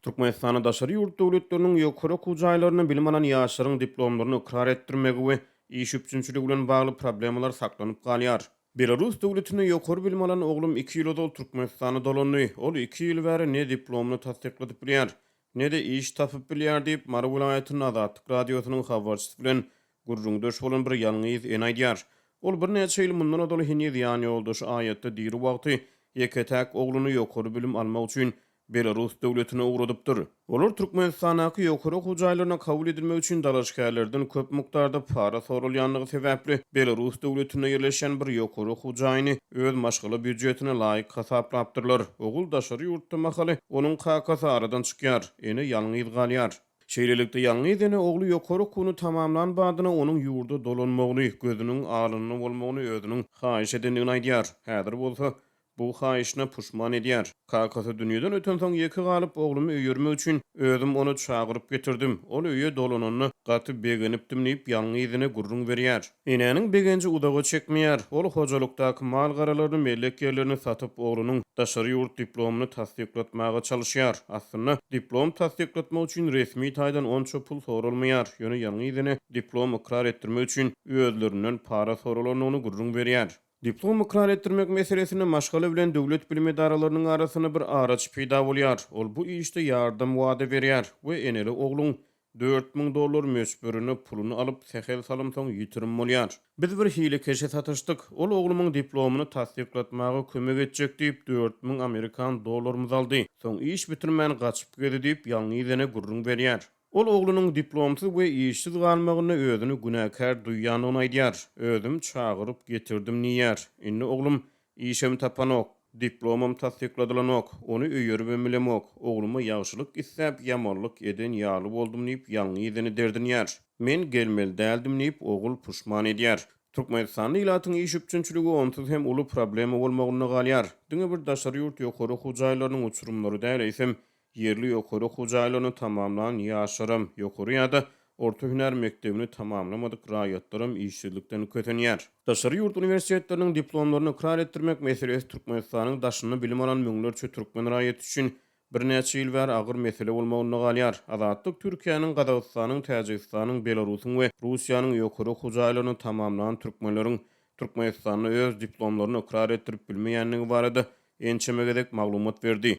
Türkmenistanda daşary ýurt döwletleriniň ýokary okuw jaýlarynda bilim alan ýaşlaryň diplomlaryny ykrar etdirmegi we iş üpjünçiligi bilen bagly problemalar saklanyp galýar. Belarus döwletinde ýokary bilim alan oglum iki ýyl ozal Türkmenistana dolandy. Ol iki ýyl bäri ne diplomyny tassykladyp bilýär, ne-de iş tapyp bilýär diýip, Mary welaýatynda Azatlyk Radiosynyň habarçysy bilen gürrüňdeş bolan bir ýalňyz ene aýdýar. Ol birnäçe ýyl mundan ozal heniz ýanýoldaşy aýatda diri wagty ýeke-täk ogluny ýokary bilim almak üçin Belarus döwletine ugradypdyr. Olar Türkmenistandaky ýokary okuw jaýlaryna kabul edilmek üçin dalaşgärlerden köp mukdarda para soralýandygy sebäpli, Belarus döwletinde ýerleşýän bir ýokary okuw jaýyny öz maşgala býujetine laýyk hasaplapdyrlar. Ogul daşary ýurtda mahaly onuň kakasy aradan çykýar, ene ýalňyz galýar. Şeýlelikde, ýalňyz ene ogly ýokary okuwyny tamamlan badyna onuň ýurda dolanmagyny, gözüniň alynda bolmagyny özüniň haýyş edendigini aýdýar. Häzir bolsa, Bu haýyşyna puşman edýär. Kakasy dünýeden ötensoň ýeke galyp, oglumy öýermek üçin özüm ony çagyryp getirdim. Ol öýe dolananda gaty begenipdim diýip, ýalňyz ene gürrüň berýär. Enäniň begenji uzaga çekmeýär. Ol hojalykdaky mal-garalaryny, mellek ýerlerini satyp, oglunyň daşary ýurt diplomyny tassyklatmaga çalyşýar. Aslynda, diplom tassyklatmak üçin resmi taýdan onça pul soralmaýar. Ýöne ýalňyz ene diplom ykrar etdirmek üçin özlerinden para soralandygyny gürrüň berýär. Diplom ykrar etdirmek meselesinde maşgala bilen döwlet bilim edaralarynyň arasynda bir araçy peýda bolýar. Ol bu işde ýardam wada berýär we eneli ogluň 4000 dollar möçberinde puluny alyp, sähel salym soň ýitirim bolýar. Biz bir hilekeşe sataşdyk. Ol oglumyň diplomyny tassyklatmaga kömek etjek diýip, 4000 amerikan dollarymyzy aldy. Soň iş bitirmän gaçyp gezdi diýip, ýalňyz ene gürrüň berýär. Ol oglunyň diplomsyz we işsiz galmagynda özüni günäkär duýýandygyny aýdýar. Özüm çagyryp getirdim diýýär. Indi oglum işem tapanok, diplomam tassykladylanok, ony öýeribem bilemok. Ogluma ýagşylyk isläp, ýamanlyk eden ýaly boldum diýip, ýalňyz ene derdinýär. Men gelmeli däldim diýip, ogul puşman edýär. Türkmenistanda ilatyň iş üpjünçiligi onsuz hem uly problema bolmagynda galýar. Diňe bir daşary ýurt ýokary okuw jaýlarynyň uçurymlary däl, eýsem, Ýerli ýokary okuw jaýlaryny tamamlan ýaşlaram, ýokary ýa-da orta hünär mekdebini tamamlamadyk raýatlaram işsizlikden kösenýär. Daşary ýurt uniwersitetleriniň diplomlaryny ykrar etdirmek meselesi Türkmenistanyň daşynda bilim alan müňlerçe türkmen raýaty üçin birnäçe ýyl bäri agyr mesele bolmagynda galýar. Azatlyk Türkiýäniň, Gazagystanyň, Täjigistanyň, Belarusyň we Russiýanyň ýokary okuw jaýlaryny tamamlan türkmenleriň Türkmenistanda öz diplomlaryny ykrar etdirip bilmeýändigi barada ençeme gezek maglumat berdi.